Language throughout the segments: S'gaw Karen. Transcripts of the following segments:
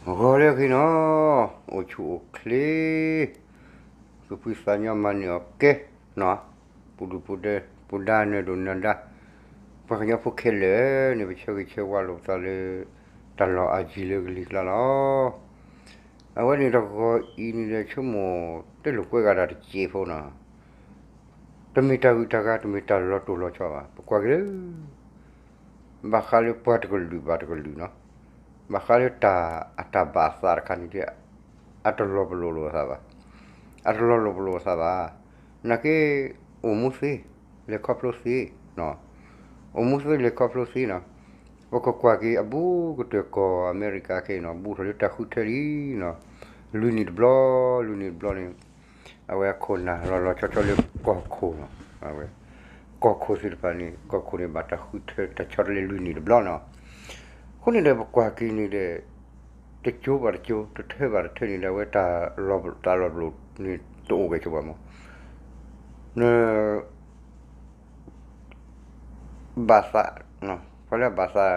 ဂီၤလၢအဂ့ၤနီၤ, အိၣ်ဆူၣ်အိၣ်ချ့, သူၣ်ဖှံသးညီမၤန့ၢ်အီၣ်ကဲနီၤ, ပူၤဒုၣ်ပူၤဒါ ပူၤဒါနၢၤဒိၣ်နၢၤဒါ, ပှၤကညီဖိခဲလၢာ်န့ၣ် ပဆၢဂ့ၤဆၢဝါလိာ်ပသးလၢ တၢ်လီၢ်အယံၤလၢကလံၤကျါလီၤ. အဝဲန့ၣ်တဂီၤအံၤန့ၣ်ဒီး ဆိကမိၣ်တဲလိာ်ကွဲးဂၤဒၣ်တစဲးဖိနီၤ, တမ့ၢ်တၢ်ဂုၤတၢ်ဂၤ တမ့ၢ်တၢ်လီၤတိၢ်လီၤဆီဘၣ်, ပကွၢ်က့ၤလၢ ဘၣ်ဃးလၢပှၤတကလုာ်ဘၣ်တကလုာ်နီၤ, ဘၣ်ဃးလၢတၢ်အတၢ်ဘၣ်သးတခါန့ၣ်ဒီး အတလီၤပလိာ်လိာ်အသးဘၣ်, အတလီၤလိာ်ပလိာ်အသးဘၣ်, နာ်က့ အိၣ်မူသ့, လဲၤခီဖျိသ့နီၤ, အိၣ်မူသ့လဲၤခီဖျိသ့နီၤ, ပကကွၢ်က့ၤအဘူးကတၢၢ်ကီၢ်အမဲရကၤခဲအံၤနီၤ, ဘူးထီၣ်လၢတၢ်ဃုထၢလံနီၤ, လွံၢ်နံၣ်တဘျီ, လွံၢ်နံၣ်တဘျီန့ၣ် အဝဲအခိၣ်နၢ်လီၤလီၤဆီဆီလၢကီၢ်ခိၣ်နီၤ, အဝဲ ကီၢ်ခိၣ်သ့ၣ်တဖၣ်န့ၣ် ကီၢ်ခိၣ်န့ၣ် ဘၣ်တၢ်ဃုထၢတၢ်ဆီတလဲလွံၢ်နံၣ်တဘျီနီၤ, အဃိန့ၣ်ဒီးပကွၢ်က့ၤန့ၣ်ဒီး တကၠိဘၣ်တကၠိ တထၢဘၣ်တထၢန့ၣ်ဒီး အဝဲတၢ်လီၤပလိာ်န့ၣ်တအိၣ်ကဲဆိပှၤမး, န ဘၣ်သး, ပှၤလၢအဘၣ်သး,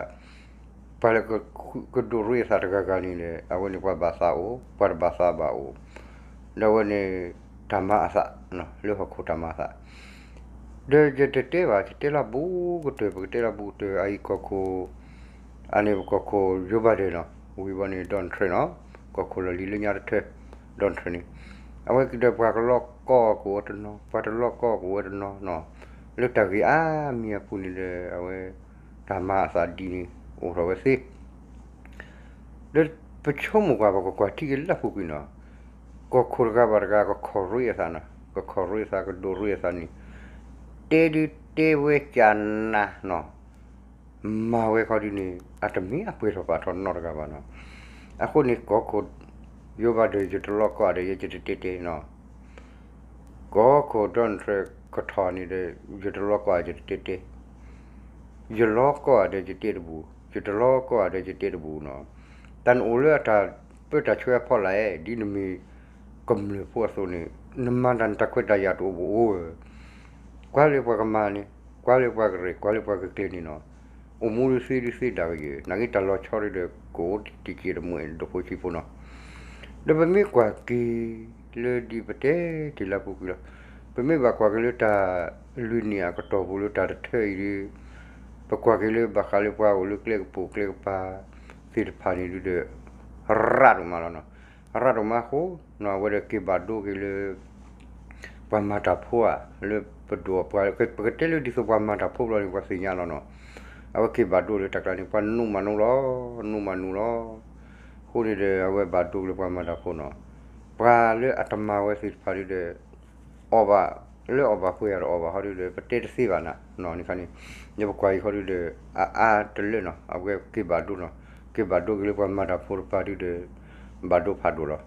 ပှၤလၢကဒိးရ့အသးတဂၤဂၤန့ၣ်ဒီး အဝဲန့ၣ်ပှၤဘၣ်သးအိၣ်, ပှၤတဘၣ်သးဘၣ်အိၣ်, ဒီးအဝဲန့ၣ် တၢ်မၤအသး, လၢဟီၣ်ခိၣ်တၢ်မၤအသး, ဒီးယတတဲဘၣ် ယတဲလၢဘူးကတၢၢ် ပကတဲလၢဘူးကတၢၢ် အအံၤကီၢ်ခိၣ် အန့ၣ်ပကီၢ်ခိၣ် Joe Biden နီၤ, ဝံၤဘီန့ၣ် Donald Trump နီၤ, ကီၢ်ခိၣ်လီၢ်လံၤလၢညါတထၢ Donald Trump န့ၣ်, အဝဲကဒီးပှၤကလီကီၢ်ကဝဲတနီၤ ပှၤတလီကီၢ်ကဝဲတနီၤနီၤ, လၢတၢ်ဂ့ၢ်အါမံၤအပူၤန့ၣ်ဒီး အဝဲ တၢ်မၤအသးဒ်န့ၣ် အိၣ်ထီၣ်ဝဲသ့ ဒီးပဆိကမိၣ်ကွၢ် ပကကွၢ်ထံက့ၤလၢအပူၤကွံာ်နီၤ, ကီၢ်ခိၣ်တဂၤဘၣ်တဂၤ ကခီၣ်ရ့အသးနီၤ, ကခီၣ်ရ့အသး ကဒိးရ့အသးန့ၣ်, တဲဒုတဲဝဲကနၤနီၤ, မၤဝဲခီဒုန့ၣ် အတမ့ၢ်အပှဲၤထီၣ်ပာ်ထီၣ်နီတဂၤဘၣ်နီၤ, အဃိန့ၣ် ကီၢ်ခိၣ် ယိဘၣ်ဒီး ယတလီကီၢ်ဒီး ယတတဲတဲနီၤ ကီၢ်ခိၣ် Donald Trump ကထီၣ်န့ၣ်ဒီး ယတလီကီၢ်ယတတဲတဲ, ယလီကီၢ်ဒီးယတဲတဘူး, ယတလီကီၢ်ဒီးယတဲတဘူးနီၤ, တၢ်နအိၣ်လၢအတၢ်ပၢတၢ်ဆှၢအဖီလာ် ဒ်နမ့ၢ်ကမျၢၢ်ဖိအသိးန့ၣ် နမၤတၢ်နတၢ်ခွဲးတၢ်ယာ်တအိၣ်ဘၣ်အိၣ်ဝဲ, ကွၢ်လၢပှၤကမၤန့ၣ်, ကွၢ်လၢပှၤကရဲၣ်, ကွၢ်လၢပှၤကကျဲၤန့ၣ်နီၤ, အိၣ်မူဒုးသ့ဒုးသ့ဒၣ်ကယဲၢ်, နာ်က့တၢ်လီၤဆီဒုဒီး ကအိၣ်တ့ၢ်တ့ၢ်တမုာ်ဒိၣ်ဖိဆံးဖိနီၤ, ဒီးပမ့ၢ်ကွၢ်က့ၤလၢဒ်ပတဲတ့ၢ်လၢအပူၤကွံာ်လီၤ, ပမ့ၢ်ဘၣ်ကွၢ်က့ၤလၢတၢ်လွံၢ်နံၣ်အကတီၢ်ပူၤလၢတၢ်တထၢအံၤဒီး ပကွၢ်က့ၤလၢဘၣ်ဃးလၢပှၤအိၣ်လၢကျဲကပိာ်ကျဲကပၤသ့ၣ်တဖၣ်န့ၣ်ဒုဒီး ရၣ်ဒိၣ်မးလီၤနီၤ, ရၣ်ဒိၣ်မးအဃိ အဝဲဒီးက့ၤဘၣ်ဒိက့ၤလၢ ပှၤမၤတၢ်ဖိဧါ, လၢပဒိၣ်ပှၤ ပကတဲလၢဒ်သိးပှၤမၤတၢ်ဖိဘျီန့ၣ် ပှၤသ့ၣ်ညါလီၤနီၤ, အဝဲက့ၤဘၣ်ဒိလၢတၢ်ကျါန့ၣ် ပှၤနူမၤနူလီၤ, နူမၤနူလီၤ, အဃိန့ၣ်ဒီး အဝဲဘၣ်ဒိက့ၤလၢပှၤမၤတၢ်ဖိနီၤ, ပှၤလၢအတမၤဝဲသ့ၣ်တဖၣ်ဒုဒီး အီၣ်ဘၣ်, လၢအီၣ်ဘၣ်ပှဲၤအီၤတအီၣ်ဘၣ်ဟီဒုဒီး ပတဲတသ့ဘၣ်နၤ, န့ၣ်ခါန့ၣ် ယပကွၢ်အံၤခီဒုဒီး အအါတလၢနီၤ, အဝဲက့ၤဘၣ်ဒိနီၤ, က့ၤဘၣ်ဒိက့ၤလၢပှၤမၤတၢ်ဖိတပၤဒုဒီး ဘၣ်ဒိဖးဒိၣ်လီၤ,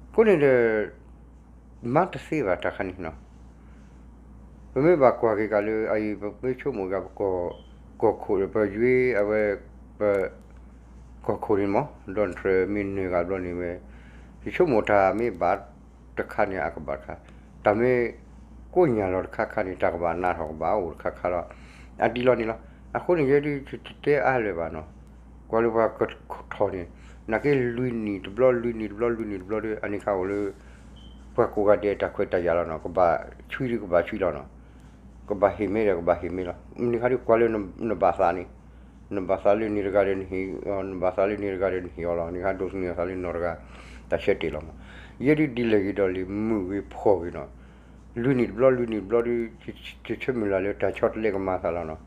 အဃိန့ၣ်ဒီး မၤတသ့ဘၣ်တၢ်ခါန့ၣ်နီၤ, ပမ့ၢ်ဘၣ်ကွၢ်က့ၤကးလၢအအံၤ ပမ့ၢ်ဆိကမိၣ်က့ၤပကီၢ်ခိၣ်ဒီး ပယွ့အဝဲ ပ ကီၢ်ခိၣ်န့ၣ်မး Donald Trump မ့ၢ်နၢၤဂၤဘျီန့ၣ်ဝဲ ယဆိကမိၣ်တၢ်မ့ၢ်ဘၣ်တခါန့ၣ် အကဘၣ်တခါ, တၢ်မ့ၢ်ကိးညၣ်လီၤတခါခါန့ၣ် တၢ်ကဘၣ်နးထီၣ်ကဘၣ်အိၣ်တခါခါလီၤ, အဒ်လီၤန့ၣ်လီၤ, အဃိန့ၣ် ယဲဒုးတတဲအါလၢၤဘၣ်နီၤ, ကွၢ်လၢပှၤကထီၣ်န့ၣ် နာ်က့လွံၢ်နံၣ်တဘျီ လွံၢ်နံၣ်တဘျီ လွံၢ်နံၣ်တဘျီဒီး အန့ၣ်ခါအိၣ်လၢ ပှၤကိးဂၤဒဲးတၢ်ခွဲးတၢ်ယာ်လီၤနီၤ, ကဘၣ်ဆှံဒီးကဘၣ်ဆှံလီၤနီၤ, ကဘၣ်ဟ့ၣ်မ့ၢ်ဒီးကဘၣ်ဟ့ၣ်မ့ၢ်လီၤ, မ့ၢ်န့ၣ်ခါဒုးကွၢ်လၢနဘၣ်သးန့ၣ် နဘၣ်သးလၢန့ၣ်တဂၤဒီးနဟ့ၣ်, နဘၣ်သးလၢန့ၣ်တဂၤဒီးနဟ့ၣ်အီၤလီၤ, န့ၣ်ခါဒိးသန့ၤအသးလၢနီၢ်တဂၤ တၢ်ဆၢတဲာ်လီၤမး, ယဲဒုးဒ်လဲၣ်ဂ့ၤဒီးလံၤ မုၢ်ဂ့ၤဖှီၣ်ဂ့ၤနီၤ, လွံၢ်နံၣ်တဘျီ လွံၢ်နံၣ်တဘျီဒုး ယဆၢမုၢ်လၢ်လၢတၢ်ဆီတလဲကမၤသးလီၤနီၤ,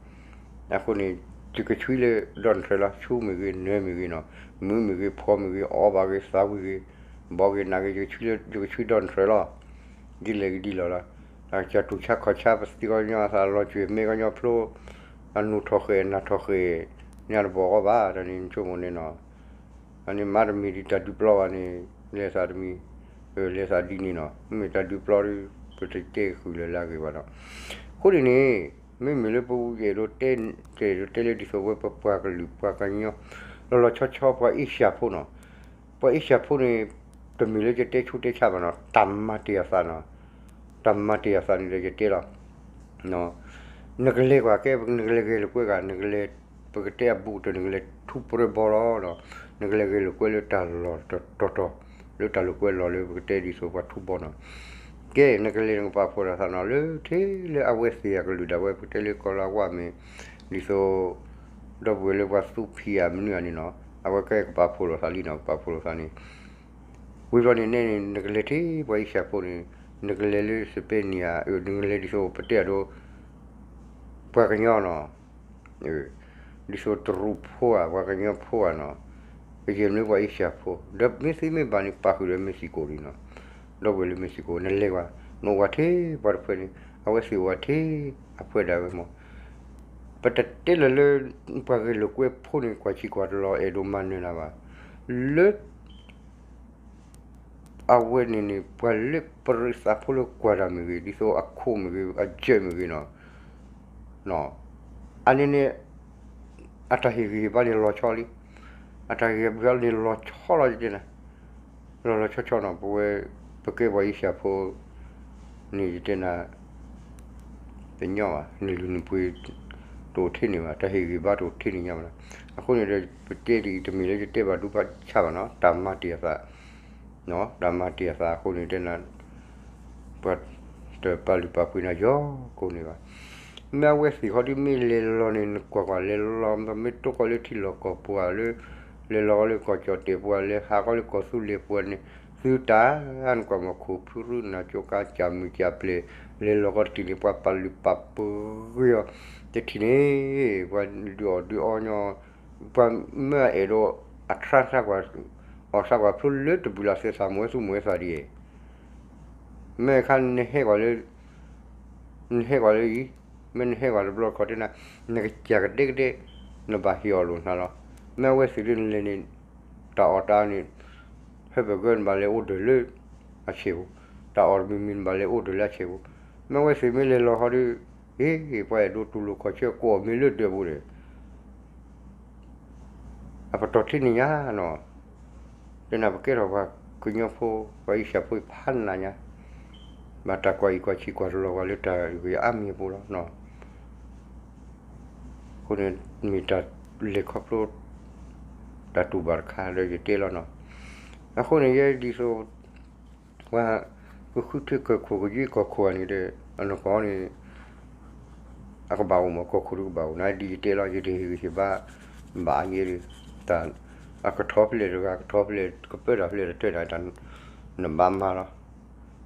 အဃိန့ၣ် ယကဆှံလၢ Donald Trump လီၤ, ဆူမ့ၢ်ဂ့ၤ နၢၤမ့ၢ်ဂ့ၤနီၤ, မုာ်မ့ၢ်ဂ့ၤ ဖှီၣ်မ့ၢ်ဂ့ၤ အီၣ်ဘၣ်ဂ့ၤ သးဝံၣ်ဂ့ၤ ဘီဂ့ၤနးဂ့ၤ ယကဆှံ Donald Trump လီၤ, ဒ်လဲၣ်ဂ့ၤဒ်လဲၣ်လီၤ, တၢ်ကစၢ်တူၢ်ဆါခီၣ်ဆါ ပသံကညီအသးလီၤကွံာ် မ့ၢ်ကညီဖျိ အနူၢ်ထီၣ်ဃဲၣ် နၢ်ထီၣ်ဃဲၣ် န့ၣ်တဘီၣ်အီၤဘၣ် တၢ်န့ၣ်ဆိကမိၣ်န့ၣ်နီၤ, အန့ၣ်မၤတမံၤဒ်တၢ်ဒုးပျီဘၣ်န့ၣ် လဲၤသးတမံၤ, လဲၤသးဒ်န့ၣ်နီၤ, မ့ၢ်တၢ်ဒုးပျီဒီး ပတတဲဃုာ်လၢ်လၢအဂ့ၢ်ဘၣ်နီၤ, အဃိန့ၣ်န့ၣ် မ့မ့ၢ်လၢပဝဲအဲၣ်ဒိးတဲ အဲၣ်ဒိးတဲလၢဒ်သိးဝဲပပှၤကလုာ်ပှၤကညီ လီၤလီၤဆီဆီပှၤအ့ၡၢၣ်ဖိနီၤ, ပှၤအ့ၡၢၣ်ဖိန့ၣ် တမ့ၢ်လၢယတဲဆူးတဲဆါဘၣ်နီၤ, တၢ်မၤတ့ၢ်အသးနီၤ, တၢ်မၤတ့ၢ်အသးန့ၣ်ဒီးယတဲလီၤ, နကလဲၤကွၢ်ကဲ နကလဲၤဂဲၤလိာ်ကွဲဂၤ နကလဲၤ ပကတဲအဘူးကတၢၢ် နကလဲၤထူးပြၢဘီလီၤနီၤ, နကလဲၤဂဲၤလိာ်ကွဲလၢတၢ်လီၢ်တတီၤတီၤ, လၢတၢ်လိာ်ကွဲလီၢ်လၢပကတဲဒ်သိးပှၤထူဘီနီၤ, ကဲ နကလဲၤနကပာ်ဖှိၣ်လိာ်သးနီၤ လၢထဲလၢအဝဲသ့ၣ်အကလုာ်ဒၣ်ဝဲ ပကတဲလၢကီၤလၤဝါမ့ၢ် ဒ်သိး ဒီပုၢ်ဝဲၢ်လၢပှၤသူဖံးဧါမနုၤဧါန့ၣ်နီၤ, အဝဲကဲကပာ်ဖှိၣ်လိာ်သးလံနီၤ ကပာ်ဖှိၣ်လိာ်သးန့ၣ် ဝံၤဘျီန့ၣ်နဲန့ၣ် နကလဲၤထဲပှၤအ့ၡၢၣ်ဖိန့ၣ်, နကလဲၤလၢစပဲန့ၣ်ဧါ, နကလဲၤဒ်သိးပတဲအဒိ ပှၤကညီနီၤ, ဒ်သိးတရူးဖိဧါ ပှၤကညီဖိဧါနီၤ, ကယဲၢ်မ့ၢ်ပှၤအ့ၡၢၣ်ဖိ ဒီးမ့ၢ်သ့မ့ၢ်ဘၣ်န့ၣ် ပာ်ဃုာ်ဒီးမ့ၢ်စံၣ်ကိၣ်လံနီၤ, ဒီပုၢ်ဝဲၢ်လၢမ့ၢ်စံၣ်ကိၣ် နလဲၤကွၢ် နအိၣ်ဝဲထဲပှၤတဖုန့ၣ် အဝဲသ့ၣ်အိၣ်ဝဲထဲအဖုဒၣ်ဝဲမး, ပတတဲလၢၤလၢ ပှၤဂဲၤလိာ်ကွဲဖိန့ၣ် ကွၢ်ဆံးကွၢ်တလီၤအဲၣ်ဒိးမၤနၢၤနၤဘၣ်, လၢ အဝဲန့ၣ်န့ၣ် ပှၤလၢပရ့သးဖိလၢကွၢ်တၢ်မ့ၢ်ဂ့ၤ ဒ်သိးအခိၣ်မ့ၢ်ဂ့ၤ အစၢၢ်မ့ၢ်ဂ့ၤနီၤ, အန့ၣ်န့ၣ် အတၢ်ဟ့ၣ်ဂံၢ်ဟ့ၣ်ဘါန့ၣ်လီၤဆီလံ, အတၢ်ဟ့ၣ်ဂံၢ်ဟ့ၣ်ဘါန့ၣ်လီၤဆီလီၤယတဲနၤ, လီၤလီၤဆီဆီနီၤ ပဝဲ ပကဲပှၤအ့ၡၢၣ်ဖိ န့ၣ်ယတဲနၤ တညီဘၣ် နလုၢ်နပှ့ၤ တအိၣ်ထဲန့ၣ်ဘၣ် တၢ်ဟ့ၣ်ဂံၢ်ဘါတအိၣ်ထဲန့ၣ်ညါဘၣ်နီၤ, အဃိန့ၣ်ဒီး ပတဲဒ်အံၤတမ့ၢ်လၢယတဲဘၣ်ဒူဘၣ်ဆၣ်ဘၣ်နီၤ တၢ်မၤတ့ၢ်အသး တၢ်မၤတ့ၢ်အသးအဃိန့ၣ်တဲနၤ ပှၤတပာ်လုၢ်ပာ်ပှ့ၤနၤယီၤကိးန့ၣ်ဘၣ်, မ့ၢ်အဝဲသ့ၣ်ဃီဒ်မ့ၢ်လဲၤလီၤန့ၣ် နကွၢ်ကွၢ်လဲၤလီၤ မ့ၢ်တိၢ်ကီၢ်လၢထံလီၢ်ကီၢ်ပူၤဧါလၢ လဲၤလီၤကီၢ်လၢကီၢ်ကၠီၣ်တဲာ်ပူၤဧါ လဲၤဟးကီၢ်လၢကီၢ်သူလ့ၤပူၤဧါန့ၣ် သုတၢ် နကွၢ်မီၤခိၣ်ဖုရူနၤကၠိကါကၠၣ်မုၢ်ကၠၣ်ပျဲၢ် လဲၤလီၤကီၢ်တထံၣ်န့ၣ် ပှၤပာ်လုၢ်ပာ်ပှ့ၤအီၤ တထံၣ်န့ၣ် ပှၤဒုးအီၣ်ဒုးအီညီ ပှၤမၢအအဲၣ်ဒိး အထါထါကွၢ် အီၣ်သးကွၢ်ဖျိလၢတဘုလၢသဲသး မိၢ်ဝဲသူၣ်မိၢ်ဝဲသးဒ်အံၤ မ့ၢ်ခါနဟဲကွၢ်လၢ နဟဲကွၢ်လၢအံၤ မ့ၢ်နဟဲကွၢ်တဘျီခီၣ်တဲနၤ နကစၢ်ကဒဲကဒဲ နဘၣ်ဟ့ၣ်အီၤလိာ်နၤလီၤ. မ့ၢ်အဝဲသ့ၣ်လၢနလဲၤန့ၣ် တၢ်အီၣ်တၢ်အီန့ၣ် ဟဲပဂၢၢ်နဘၣ်လဲၤအိၣ်ဒၢးလၢ အဆ့ၣ်ပူၤ, တၢ်အီၣ်တမံၤမံၤနဘၣ်လဲၤအိၣ်ဒၢးလၢအဆ့ၣ်ပူၤ, မ့ၢ်အဝဲသ့ၣ်မ့ၢ်လဲၤလီၤဟီဒီး ဟ့ၣ် ပှၤအဲၣ်ဒိးတူၢ်လိာ်ခီၣ်ဆၢကိးအီၤမ့ၢ်လၢဒၢးပူၤဒီး အပတီၢ်ထံန့ၣ်ညါနီၤ, တဲနၤပကဲထီၣ်ပှၤကညီဖိ ပှၤအ့ၡၢၣ်ဖိဖးနးညါ, ဘၣ်တၢ်ကွၢ်အံၤကွၢ်ဆံးကွၢ်တလီၤပှၤလၢတၢ်ဂ့ၢ်အါမံၤအပူၤလီၤနီၤ, အဃိန့ၣ် မ့ၢ်တၢ်လဲၤခီဖျိ တၢ်တူၢ်ဘၣ်တခါဒီးယတဲလီၤနီၤ, အဃိန့ၣ်ယဲဒ်သိး ပှၤကဃုထၢကီၢ်ခိၣ်ကယွ့ကီၢ်ခိၣ်ဧါန့ၣ်ဒီး အနီၢ်ကီၢ်န့ၣ် အကဘၣ်အိၣ်မး ကီၢ်ခိၣ်ဒီးကဘၣ်အိၣ် နဒ်ယတဲလီၤ ယတဟ့ၣ်ဂံၢ်ဟ့ၣ်ဘါ ဘၣ်အါယဲဒီး တၢ်အကထီဖျဲၣ်တဂၤ ကထီဖျဲၣ် ကပၢတၢ်ဖျဲၣ်တထၢၣ်န့ၣ် တၢ်နဘၣ်မၤလီၤ,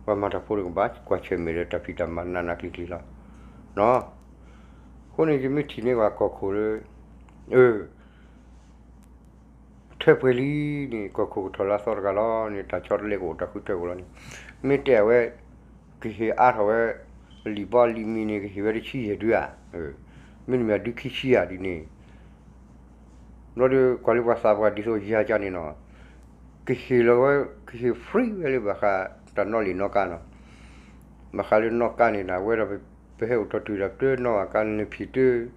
ပှၤမၤတၢ်ဖိတကဘၣ် ကွၢ်ဆၢၣ်မဲာ်ဒီးတၢ်ဖံးတၢ်မၤနးနးကျံၤကျံၤလီၤ, နီၤ, အဃိန့ၣ် ယမ့ၢ်ထံၣ်န့ၢ်ပှၤကီၢ်ခိၣ်လၢ အၢ ထၢပှဲၤလံန့ၣ် ကီၢ်ခိၣ်ကထီၣ်လၢအသီတဂၤလီၤန့ၣ် တၢ်ဆီတလဲကအိၣ် တၢ်ဃုထၢကအိၣ်လီၤန့ၣ်, မ့ၢ်တဲအဝဲ ကဟ့ၣ်အါထီၣ်ဝဲ လံာ်ဘီလံာ်မံၤန့ၣ် ကဟ့ၣ်ဝဲတဆံယဲၢ်ဒုဧါ, မ့တမ့ၢ်အဒုခံဆံဧါဒ်န့ၣ်, ဘျီဒီး ကွၢ်လၢပှၤသးပှၢ်ဒ်သိးယၤကန့ၣ်နီၤ, ကဟ့ၣ်လီၤဝဲ ကဟ့ၣ် free ဝဲလၢဘၣ်ဃးတၢ်နီၣ်လံာ်နီၣ်ကါနီၤ, ဘၣ်ဃးလၢနီၣ်ကါန့ၣ် အဝဲဒီး ပဟဲအိၣ်တီၢ်တုၤဒီး ပတၢ်နီၣ်ကါ နလဲၤဖံးတၢ်ဖျိ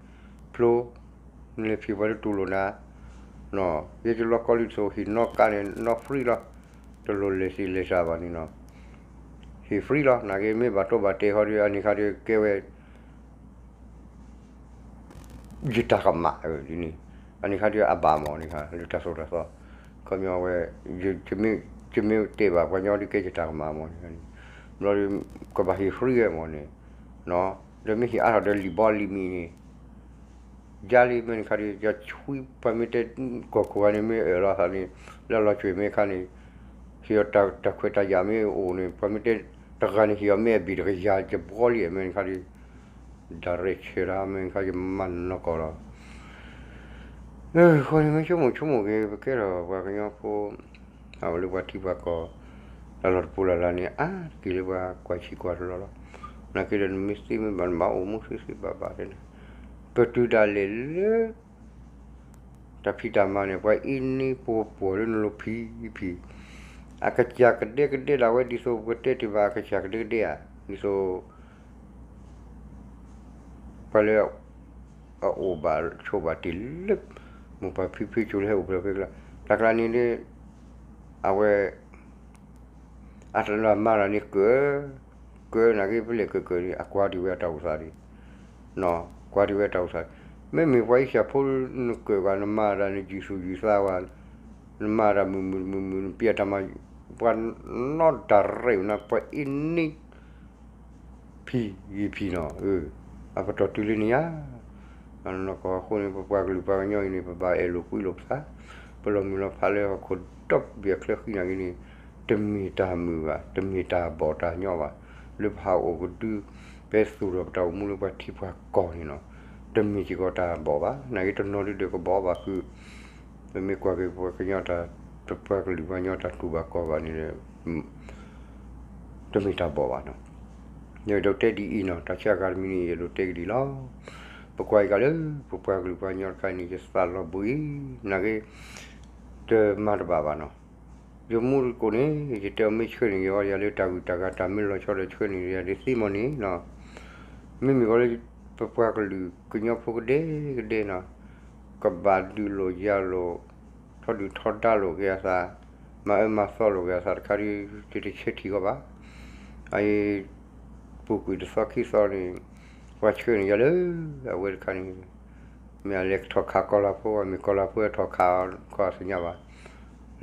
နလဲၤဖံးပှၤလၢတူၢ်လိာ်နၤ, ယဲယလီၢ်ကီၢ်လံတစိၤ ဟ့ၣ်နီၣ်ကါန့ၣ် နီၣ် free လီၤ, တလိၣ်လဲၤသ့လဲၤသးဘၣ်န့ၣ်နီၤ, ဟ့ၣ် free လီၤ, နာ်က့မ့ၢ်ဘၣ်တိၢ်ဘၣ်တဲာ်ဃီဒီး အန့ၣ်ခါဒီးကဲဝဲ ယတၢ်ကမၣ်ဒ်န့ၣ်, အန့ၣ်ခါဒီးအဘၣ်မးန့ၣ်ခါ လၢတၢ်သိၣ်တၢ်သီ, ခီပညီဝဲ ယမ့ၢ်တဲဘၣ်ပှၤညီဒ်ကဲယတၢ်ကမၣ်မးန့ၣ်, ဘျီဒီး ကဘၣ်ဟ့ၣ် free ဝဲမးန့ၣ်, ဒီးမ့ၢ်ဟ့ၣ်အါထီၣ်ဒီးလံာ်ဘီလံာ်မံၤန့ၣ် ယါလံ မ့ၢ်န့ၣ်ခါဒီး ယဆွံပှၤမ့ၢ်တဲ ကီၢ်ခိၣ်ဂၤန့ၣ် မ့ၢ်အၢၣ်လီၤသးန့ၣ် လၢအလီၤကွံာ်မ့ၢ်ခါန့ၣ် ဟ့ၣ်အီၤတၢ်ခွဲးတၢ်ယာ်မ့ၢ်အိၣ်န့ၣ် ပှၤမ့ၢ်တဲ တဂၤန့ၣ် ဟ့ၣ်အီၤမ့ၢ်အဘ့ၣ်တကယၤယဘီလံ မ့ၢ်န့ၣ်ခါဒီး ဒၣ်ရဲၣ်ဆၢဒၣ် မ့ၢ်ခါယမၤနီၢ်ကီၢ်လီၤ. အဃိန့ၣ် မ့ၢ်ဆိကမိၣ်ဆိကမိၣ်က့ၤ ပကဲထီၣ်ပှၤကညီဖိ အအိၣ်လၢပှၤထံပှၤကီၢ် တၢ်လီၢ်တပူၤလၢ်လၢ်န့ၣ် အါတက့ၢ်လၢပှၤကွၢ်ဆံးကွၢ်တလီၤလီၤ. နာ်က့ဒီး နမ့ၢ်သ့မ့ၢ်ဘၣ် နဘၣ်အိၣ်မူသ့သ့ဘၣ်ဘၣ်တဲန့ၣ် ပတုၤဒၣ်လဲာ်လၢ တၢ်ဖံးတၢ်မၤန့ၣ် ပှၤအံၤန့ၢ်ပှီၤပှီၤလၢနလိၤဖံးဖံး, အကစၢ်ကဒဲကဒဲဒၣ်ဝဲ ဒ်သိးပကတဲတ့ၢ်ဘၣ် အကစၢ်ကဒဲကဒဲဧါ, ဒ်သိး ပှၤလၢ အအိၣ်ဘၣ်ဆိးဘၣ်တ့ၢ်လၢ မိၢ်ပၢ်ဖံဖုဆိလၢဟဲအိၣ်ဖျဲၣ်ဖဲကျါ, တၢ်ကျါန့ၣ်ဒီး အဝဲ အတၢ်မၤတၢ်န့ၣ်ကၢၣ်, ကၢၣ်နာ်က့ ဖဲလဲၣ်ကၢၣ်ကၢၣ်န့ၣ် အကွၢ်ဒံးဝဲအတၢ်အိၣ်သးဒံး, ကွၢ်ဒံးဝဲအတၢ်အိၣ်သး, မ့မ့ၢ်ပှၤအ့ၡၢၣ်ဖိ နကၢၣ်ကွၢ် နမၤတၢ် နယုၢ်သူၣ်ယုၢ်သးဝဲ နမၤတၢ်မုာ်မုာ်တမုာ်မုာ် နပျဲတၢ်မၤ ပှၤနီၣ်တၢ်ရဲၣ်နၤ ပှၤအ့န့ ဖံဂ့ၤဖံနီၤ, အပတီၢ်တုၤလၢန့ၣ်ဧါ. နီၢ်ကီၢ်အဃိန့ၣ် ပပှၤကလုာ်ပှၤကညီအံၤန့ၣ် ပဘၣ်အဲၣ်လိာ်ကွံလိာ်ပသး, ပလီၤမုၢ်လီၤဖးလၢဟီၣ်ခိၣ်ဒီဘ့ၣ်အချၢဃံနာ်က့န့ၣ် တမ့ၢ်တၢ်မုာ်ဘၣ်, တမ့ၢ်တၢ်ဘီၣ်တၢ်ညီဘၣ်. လၢပဟးအိၣ်ကဒု ပသူၣ်ထီၣ်ပတၢ်အိၣ်မူလၢပှၤထံပှၤကီၢ်န့ၣ်နီၤ, တမ့ၢ်စ့ၢ်ကီးတၢ်ဘီၣ်ဘၣ်. နာ်က့တနီၤဒုဒီးကဘီၣ်ဘၣ်ဃုာ် ပမ့ၢ်ကွၢ်က့ၤပှၤကညီတၢ် ပပှၤကလုာ်ပှၤကညီတၢ်တူၢ်ဘၣ်ကီၢ်ဘၣ်န့ၣ်ဒီး တမ့ၢ်တၢ်ဘီၣ်ဘၣ်နီၤ. ယအဲၣ်ဒိးတဲဒ်အံၤနီၤ, တၢ်ဆၢအဂၤတမံၤန့ၣ် ယအဲၣ်ဒိးတဲကဒ်အံၤလီၤ. ပကွၢ်အံၤကလၢ ပပှၤကလုာ်ပှၤကညီတခါအံၤန့ၣ် ယသးလီၤဘှံး, နာ်က့ တမၤတဘၣ်ဘၣ်နီၤ. ယမူတကိးန့ၣ် ယတဲအီၤမ့ၢ်ဆှၢန့ၢ်က့ၤအီၤ ယၤလၢတၢ်ဂုၤတၢ်ဂၤတၢ်မ့ၢ်လီၤဆီဒီးဆှၢန့ၢ်ယၤဒ်သ့မီၤန့ၣ်နီၤ. မ့မ့ၢ်ကီးလၢ ပပှၤကလုာ်ကညီဖိကဒဲကဒဲနီၤ ကဘၣ်ဒုးလိာ်ယၤလိာ် ထီဒုၣ်ထီဒါလိာ်က့ၤအသး, မၤအၢမၤသီလိာ်က့ၤအသးတခါဒ် ယတဆၢထံၣ်ဃီဘၣ်. အအံၤ ပူၤကွံာ်တသီခံသီန့ၣ် ပှၤဆှၢန့ၢ်ယၤလၢ အဝဲတခါန့ၣ် မ့ၢ်အလဲၤထီၣ်ခးကီၤလၤဖိ မ့ၢ်ကီၤလၤဖိထီၣ်ခးအီၤခီအသ့ၣ်ညါဘၣ်.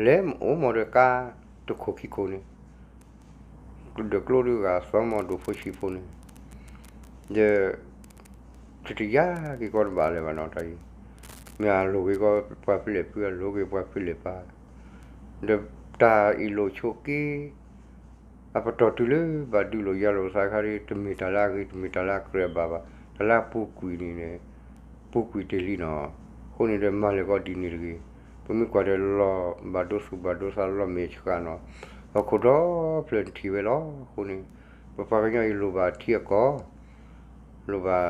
လဲၤအိၣ်မီၤဒီးကါတခိၣ်ခံခိၣ်န့ၣ် ဒီးကျိဒုးဂၤသီမီၤဒိၣ်ဖိဆံးဖိန့ၣ် ဒီး တတယါက့ၤကီးတဘၣ်လၢၤဘၣ်နီၤတၢ်အံၤ, မ့ၢ်အလိၤက့ၤကီးပှၤဖဲလဲၣ်ဖု အလိၤက့ၤပှၤဖဲလဲၣ်ပၤ, ဒီးတၢ်အ့ၣ်လိာ်ဆိးက့ အပတီၢ်တုၤလၢဘၣ်ဒုးလိာ်ယၤလိာ်သးခါဒ် တမ့ၢ်တၢ်လၢအဂ့ၤ တမ့ၢ်တၢ်လၢအကြၢးဘၣ်ဘၣ်, တၢ်လၢအပူၤကွံာ်န့ၣ်န့ၣ် ပူၤကွံာ်တ့ၢ်လံနီၤ. အဃိန့ၣ်ဒီးမၤလၢာ်ကီးဒ်န့ၣ်တဂ့ၤ, ပမ့ၢ်ကွၢ်ဒီးလီၤဘၣ်ဒိသူၣ်ဘၣ်ဒိသးလီၤမဲာ်ဆှးနီၤ, ဟီၣ်ခိၣ်ဒီဖျၢၣ်နထံၣ်ဝဲလီၤ. အဃိန့ၣ် ပပှၤကညီအံၤလိၣ်ဘၣ်ထံအကီၢ် လိၣ်ဘၣ်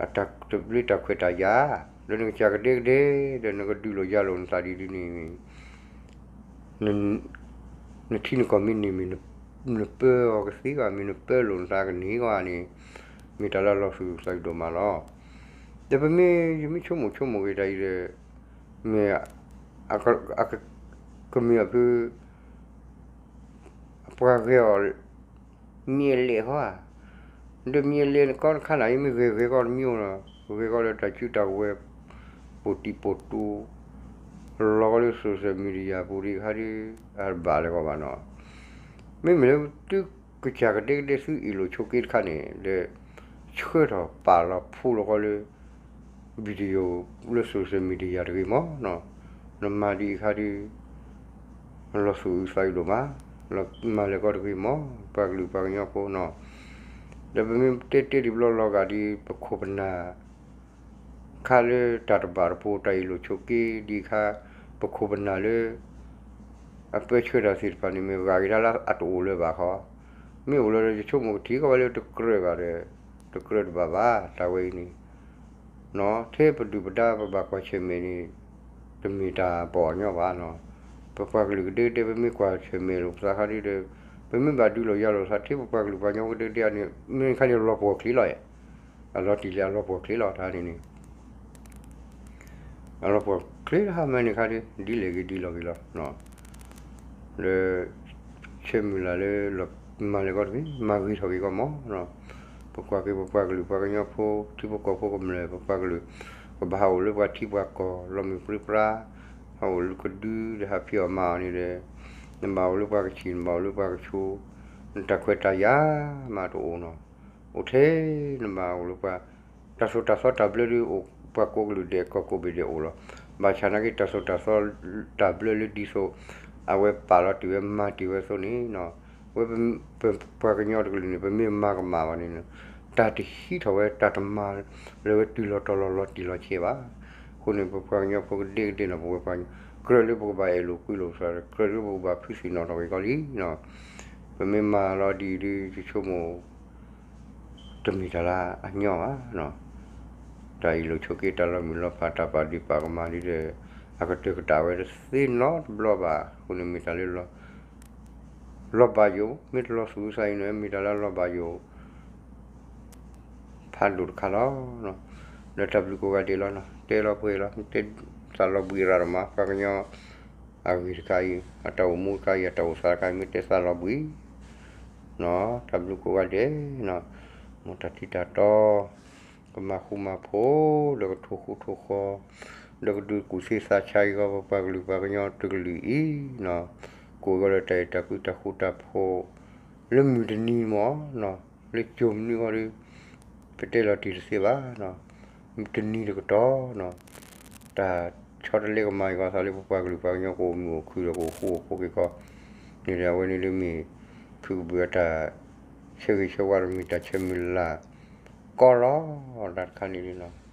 အတၢ်တဘျ့တၢ်ခွဲးတၢ်ယာ်, ဒီးနကစၢ်ကဒဲကဒဲ ဒီးနကဒုးလိာ်ယၤလိာ်နသးဒ်ဒ်န့ၣ် နထံနကီၢ်မ့ၢ်န့ၢ်မ့ၢ် နပၢအီၤကသ့ဂၤ မ့ၢ်နပၢလိာ်နသးကန့ၢ်ဂၤန့ၣ် မ့ၢ်တၢ်လၢအလီၤသူၣ်သးကဒိၣ်မးလီၤ. ဒီးပမ့ၢ် ယမ့ၢ်ဆိကမိၣ်ဆိကမိၣ်က့ၤတၢ်အံၤဒီး မ့ၢ် ကမ့ၢ်အဖု အပှၤဂဲၤအီၤ မ့ၢ်အလဲၣ်ဃီဧါ, ဒီးမ့ၢ်အလဲၣ်ကီတခါန့ၣ် ယမ့ၢ်ဂဲၤဂဲၤကီးတမံၤလီၤ, ဂဲၤကီးလၢတၢ်စုတၢ်ကဝဲၤ ပိာ်တံၢ်ပိာ်တူ လီၤကီးလၢ social media ပူၤဒံးခါဒ် အဘၣ်လၢကီးဘၣ်နီၤ. မ့မ့ၢ်လၢသုကစၢ်ကဒဲကဒဲသုအ့ၣ်လိာ်ဆိးက့တခါန့ၣ် ဒီး ဆှၢထီၣ်ပာ်လီၤဖှိၣ်လီၤကီးလၢ video လၢ social media တဂ့ၤမးနီၤ, နမၤဒ်အံၤခါဒ် လီၤသူၣ်အုးသးအုးဒိၣ်မး, မၤလၢာ်ကီးတဂ့ၤမး, ပှၤကလုာ်ပှၤကညီဖိနီၤ, ဒီးပမ့ၢ်တဲတဲဒ်ဘျီလီၤဂာ်ဒ် ပခိၣ်ပနၢ် ခါလၢတၢ်တဘၣ်တပိၤ တၢ်အ့ၣ်လိာ်ဆိးက့ဒ်ခါ ပခိၣ်ပနၢ်လၢ အပၢဆှၢတၢ်သ့ၣ်တဖၣ်န့ၣ် မ့ၢ်ဂာ်က့ၤတၢ်လၢအတအိၣ်လၢၤဘၣ်ဃီ, မ့ၢ်အိၣ်လၢၤဒီး ယဆိကမိၣ်ကထံၣ်ကီးဝဲလၢတကြၢးဘၣ်ဒီး တကြၢးတဘၣ်ဘၣ် တၢ်ဝဲအံၤန့ၣ် ထဲပဒုၣ်ပဒါပဘၣ်ကွၢ်ဆၢၣ်မဲာ်န့ၣ် တမ့ၢ်တၢ်ပီၣ်အညီဘၣ်နီၤ, ပပှၤကလုာ်ကဒဲကဒဲ ပမ့ၢ်ကွၢ်ဆၢၣ်မဲာ်လိာ်ပသးခါဒ်ဒီး ပမ့ၢ်ဘၣ်ဒုးလိာ်ယၤလိာ်သး ထဲပပှၤကလုာ်ပှၤကညီကဒဲကဒဲန့ၣ် မ့ၢ်ခါန့ၣ်လီၤပှီၢ်ချ့လီၤ, အလီၤတံၢ်လံအလီၤပှီၢ်ချ့လီၤတၢ်န့ၣ်န့ၣ် အလီၤပှီၢ်ချ့တဟါမးန့ၣ်ခါဒ် ဒ်လဲၣ်ဂ့ၤဒ်လီၤဂ့ၤလီၤ, လၢ ဆၢမုၢ်လၢ်လၢ မၤလၢာ်ကီးတဂ့ၤ မၤဂ့ၤထီၣ်က့ၤကီးမး, ပကွၢ်က့ၤပပှၤကလုာ်ပှၤကညီဖိ ထံဖိကီၢ်ဖိကမျၢၢ် ပပှၤကလုာ် ကဘၣ်ဟးအိၣ်လၢပှၤထံပှၤကီၢ် လီၤမုၢ်ပြံပြါ, ဟးအိၣ်လၢကဒု ဒီးဟးဖံးအီၣ်မၤအီၣ်န့ၣ်ဒီး နဘၣ်အိၣ်လၢပှၤကဆံၣ် နဘၣ်အိၣ်လၢပှၤကဆိး, နတၢ်ခွဲးတၢ်ယာ်မးတအိၣ်နီၤ, အိၣ်ထဲနဘၣ်အိၣ်လၢပှၤ တၢ်သိၣ်တၢ်သီတၢ်ဘျၢဒ်အိၣ် ပှၤကိးကလုာ်ဒဲးကီၢ်ကိးဘ့ၣ်ဒဲးအိၣ်လီၤ, ဘၣ်ဆၣ်နာ်က့ တၢ်သိၣ်တၢ်သီ တၢ်ဘျၢလၢဒ်သိး အဝဲပာ်လီၤတ့ၢ်ဝဲမၤတ့ၢ်ဝဲအသိးန့ၣ်နီၤ, ဝဲ ပပှၤကညီတကလုာ်န့ၣ် ပမ့ၢ်မၤကမၣ်ဘၣ်န့ၣ် တၢ်တဟံးထီၣ်ဝဲ တၢ်တမၤလၢၤဝဲတုၤလီၤတီၤလီၤလီၤတံၢ်လီၤဆဲးဘၣ်. အဃိန့ၣ် ပပှၤကညီဖိကဒဲကဒဲနီၤ ပဝဲပှၤကညီ ကြၢးလၢပကဘၣ်အဲၣ်လိာ်ကွံလိာ်ပသး ကြၢးလၢပကဘၣ်ဖုသ့ၣ်နီၣ်ထီၣ်က့ၤကီးလံနီၤ, ပမ့ၢ်မၤလီၤဒ်အံၤဒ် ယဆိကမိၣ် တမ့ၢ်တၢ်လၢအညီဘၣ်နီၤ, တၢ်အ့ၣ်လိာ်ဆိးက့ တၢ်လီၤမုၢ်လီၤဖး တၢ်ပာ်ဒ့ၣ်ပာ်ကမၣ်ဒ်ဒီး အကတၢၢ်ကတၢၢ်ဝဲတသ့နီတဘျီဘၣ်. အဃိန့ၣ်မ့ၢ်တၢ်လၢ လီၤဘၣ်ယိၣ် မ့ၢ်တလီၤသူၣ်သးအံၤန့ၣ် မ့ၢ်တၢ်လၢလီၤဘၣ်ယိၣ် ဖးဒိၣ်တခါလီၤ. ဒီးတၢ်ဘျုးကိးဂၤဒဲးလီၤနီၤ, တဲလီၤပှဲၤလီၤ မ့ၢ်တဲသးလီၤဘှံးရၤဒီးမး ပှၤကညီ အဂ့ၢ်တခါအံၤ အတၢ်အိၣ်မူတခါအံၤ အတၢ်အိၣ်သးတခါအံၤ မ့ၢ်တဲသးလီၤဘှံး နီၤ, တၢ်ဘျုးကိးဂၤဒဲးနီၤ, မ်တၢ်ထံၣ်တၢ်တီ ကမၤဃူမၤဖိး ဒီးကထိၣ်ဃူထိၣ်ဃီၤ ဒီးကဒုးကူၣ်သ့သးဆါအံၤဂီၢ် ပပှၤကလုာ်ပှၤကညီတကလုာ်အံၤနီၤ, ကိးဂီၤဒီးတၢ်အဲၣ်တၢ်ကွံတၢ်ဃူတၢ်ဖိး လၢမုၢ်တနံၤမးနီၤ, လၢကၠိမနုၤဂီၢ်ဒီး ပတဲလီၤတံၢ်တသ့ဘၣ်နီၤ, မုၢ်တနံၤတကတီၢ်နီၤ, တၢ်ဆီတလဲကမၤအံၤဂီၢ်သးလၢပပှၤကလုာ်ပှၤကညီကအိၣ်မုာ်အိၣ်ခုၣ်ဒီးကအိၣ်ဃူအိၣ်ဖိးက့ၤကီး န့ၣ်ဒီးအဝဲန့ၣ်လၢမ့ၢ် ဖုကဘုးအတၢ်ဆၢဂ့ၤဆၢဝါဒီးမ့ၢ်တၢ်ဆၢမုၢ်လၢ်ကီလီၤ, တၢ်တခါန့ၣ်လံနီၤ,